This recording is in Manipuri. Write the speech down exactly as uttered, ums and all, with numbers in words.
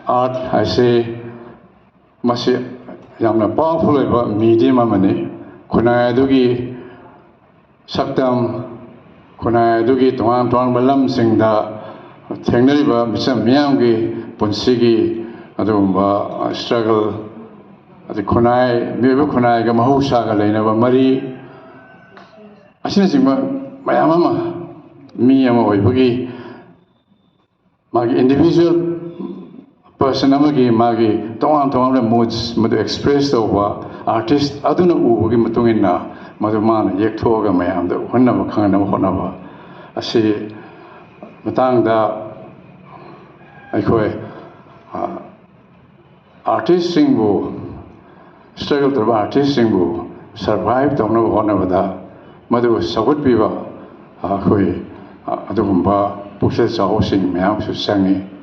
Art ꯍꯥꯏꯁꯤ ꯃꯁꯤ ꯌꯥꯝꯅ powerful ꯑꯣꯏꯕ medium ꯑꯃꯅꯤ꯫ ꯈꯨꯟꯅꯥꯏ ꯑꯗꯨꯒꯤ ꯁꯛꯇꯝ, ꯈꯨꯟꯅꯥꯏ ꯑꯗꯨꯒꯤ ꯇꯣꯉꯥꯟ ꯇꯣꯉꯥꯟꯕ ꯂꯝꯁꯤꯡꯗ ꯊꯦꯡꯅꯔꯤꯕ ꯃꯤꯆꯝ ꯃꯤꯌꯥꯝꯒꯤ ꯄꯨꯟꯁꯤꯒꯤ ꯑꯗꯨꯒꯨꯝꯕ struggle, ꯑꯗꯩ ꯈꯨꯟꯅꯥꯏ, ꯃꯤꯑꯣꯏꯕ ꯈꯨꯟꯅꯥꯏꯒ ꯃꯍꯧꯁꯥꯒ ꯂꯩꯅꯕ ꯃꯔꯤ, ꯑꯁꯤꯅꯆꯤꯡꯕ ꯃꯌꯥꯝ ꯑꯃ ꯃꯤ ꯑꯃ ꯑꯣꯏꯕꯒꯤ ꯃꯥꯒꯤ individual person ꯑꯃꯒꯤ ꯃꯥꯒꯤ ꯇꯣꯉꯥꯟ ꯇꯣꯉꯥꯟꯕ moods ꯃꯗꯨ express ꯇꯧꯕ artist ꯑꯗꯨꯅ ꯎꯕꯒꯤ ꯃꯇꯨꯡ ꯏꯟꯅ ꯃꯗꯨ ꯃꯥꯅ ꯌꯦꯛꯊꯣꯛꯑꯒ ꯃꯌꯥꯝꯗ ꯎꯍꯟꯅꯕ ꯈꯪꯍꯟꯅꯕ ꯍꯣꯠꯅꯕ ꯑꯁꯤ ꯃꯇꯥꯡꯗ ꯑꯩꯈꯣꯏ, ꯑ, artistꯁꯤꯡꯕꯨ, struggle ꯇꯧꯔꯤꯕ artistꯁꯤꯡꯕꯨ survive ꯇꯧꯅꯕ ꯍꯣꯠꯅꯕꯗ ꯃꯗꯨ ꯆꯥꯎꯈꯠꯄꯤꯕ ꯑꯩꯈꯣꯏ ꯑꯗꯨꯒꯨꯝꯕ ꯄꯨꯛꯆꯦꯜ ꯆꯥꯎꯕꯁꯤꯡ ꯃꯌꯥꯝꯁꯨ ꯆꯪꯉꯤ꯫